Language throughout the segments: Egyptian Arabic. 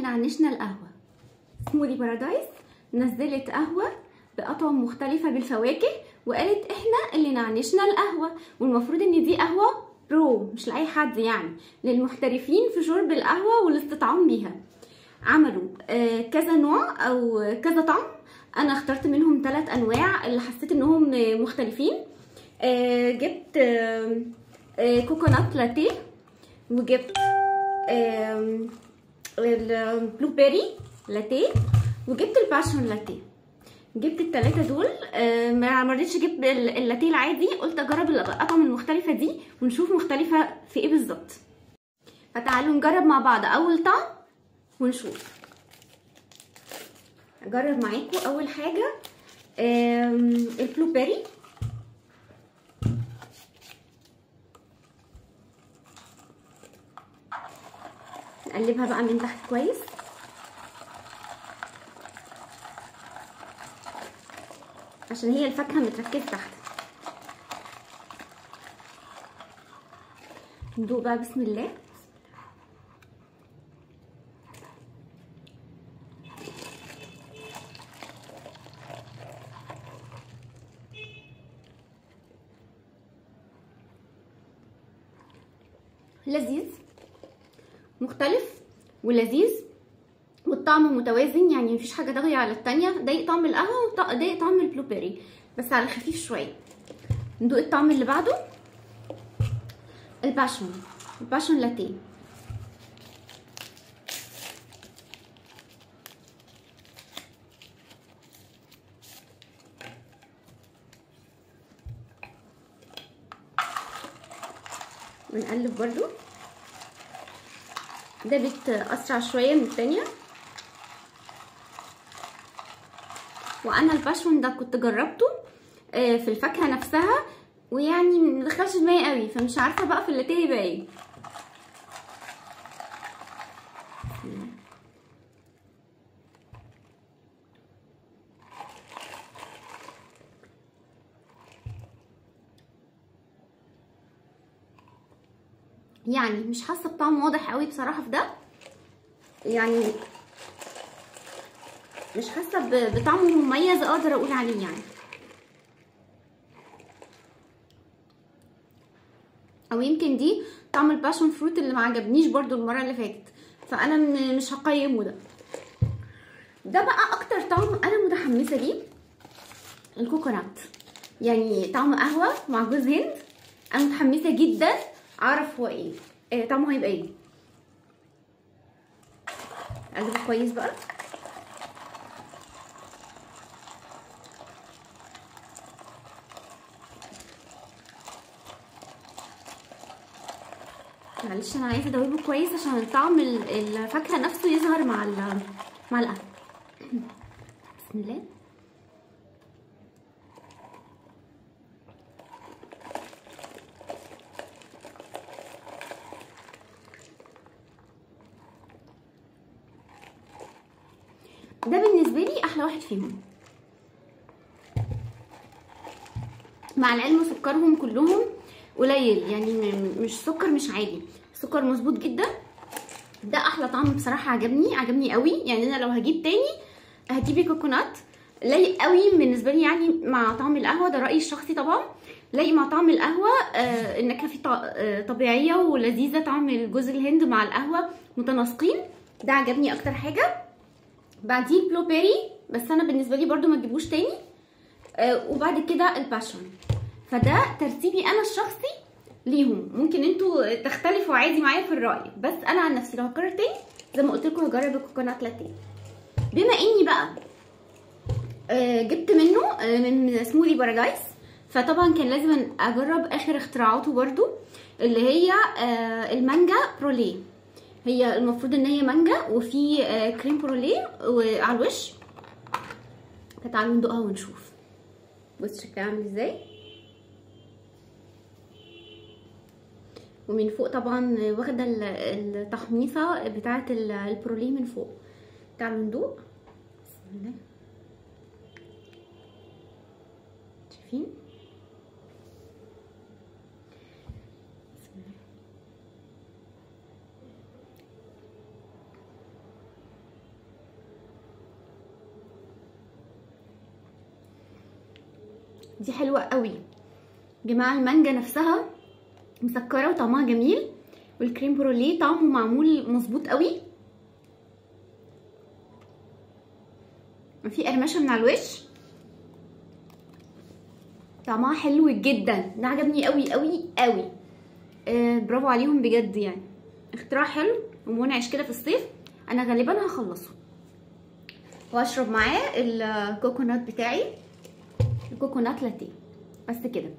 نعنشنا القهوة. Smoothie Paradise نزلت قهوة باطعم مختلفة بالفواكه، وقالت احنا اللي نعنشنا القهوة، والمفروض ان دي قهوة pro مش لاي حد، يعني للمحترفين في شرب القهوة والاستطعام بيها. عملوا كذا نوع او كذا طعم، انا اخترت منهم 3 انواع اللي حسيت انهم مختلفين. جبت coconut latte، وجبت ال blueberry latte، وجبت ال passion latte. جبت الثلاثة دول، ما مرضتش اجيب اللاتيه العادي، قلت اجرب الاطعمة المختلفة دي ونشوف مختلفة في ايه بالظبط. فتعالوا نجرب مع بعض اول طعم ونشوف. اجرب معاكم اول حاجة ال blueberry. نقلبها بقى من تحت كويس. عشان هي الفاكهة متركزه تحت. ندوق بقى، بسم الله. لذيذ، مختلف ولذيذ، والطعم متوازن، يعني مفيش حاجة طاغية على التانية. ضايق طعم القهوة وضايق طعم ال blueberry بس على خفيف شوية. ندوق الطعم اللي بعده، ال passion، ال passion latte. ونقلب برضو، ده بيت اسرع شوية من التانية. وانا ال passion ده كنت جربته في الفاكهة نفسها، ويعني مدخلش دماغي قوي، فمش عارفه بقى في اللاتيه يبقى ايه. يعني مش حاسه بطعم واضح قوي بصراحة في ده، يعني مش حاسه بطعم مميز اقدر اقول عليه يعني. او يمكن دي طعم ال passion fruit اللي ما عجبنيش برضو المرة اللي فاتت، فانا مش هقيمه ده. ده بقى اكتر طعم انا متحمسة ليه، ال coconut، يعني طعم قهوة مع جوز هند. انا متحمسة جدا اعرف هو ايه، طعمه هيبقى ايه. اقلبه كويس بقى. معلش انا عايزه ادوبة كويس عشان طعم الفاكهة نفسه يظهر مع مع القهوة. بسم الله. ده بالنسبة لي احلى واحد فيهم، مع العلم سكرهم كلهم قليل، يعني مش سكر مش عالي، سكر مظبوط جدا. ده احلى طعم بصراحة، عجبني عجبني قوي. يعني انا لو هجيب تاني هجيب الكوكونات، لايق قوي بالنسبة لي يعني مع طعم القهوة. ده رايي الشخصي طبعا، لايق مع طعم القهوة. النكهة فيه طبيعية ولذيذه، طعم الجوز الهند مع القهوة متناسقين. ده عجبني اكتر حاجة. بعديه ال blueberry، بس انا بالنسبة لي برده ما تجيبوش تاني. وبعد كده ال passion. فده ترتيبي انا الشخصي ليهم، ممكن انتوا تختلفوا عادي معايا في الراي، بس انا عن نفسي لو هكرر تاني زي ما قلت لكم هجرب ال coconut latte. بما اني بقى جبت منه من Smoothie Paradise، فطبعا كان لازم اجرب اخر اختراعاته برده، اللي هي المانجا brûlée. هي المفروض ان هي مانجا وفي crème brûlée على الوش. فتعالوا ندوقها ونشوف. بص شكلها عامل ازاي، ومن فوق طبعا واخده التحميصه بتاعه ال brûlée من فوق. تعالوا ندوق، بسم الله. شايفين؟ بسم الله. دي حلوة قوي جماعة. المانجا نفسها مسكره وطعمها جميل، والكريم بروليه طعمه معمول مظبوط قوي، وفي قرمشه من على الوش، طعمها حلو جدا. ده عجبني قوي قوي قوي. برافو عليهم بجد، يعني اختراع حلو ومنعش كده في الصيف. انا غالبا هخلصه واشرب معاه ال coconut بتاعي، ال coconut latte. بس كده،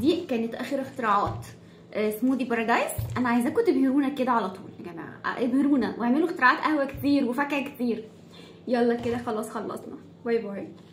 دي كانت اخر اختراعات Smoothie Paradise. انا عايزاكم تبهرونا كده على طول يا جماعة، ابهرونا واعملوا اختراعات قهوة كتير وفاكهة كتير. يلا كده خلاص خلصنا، bye bye.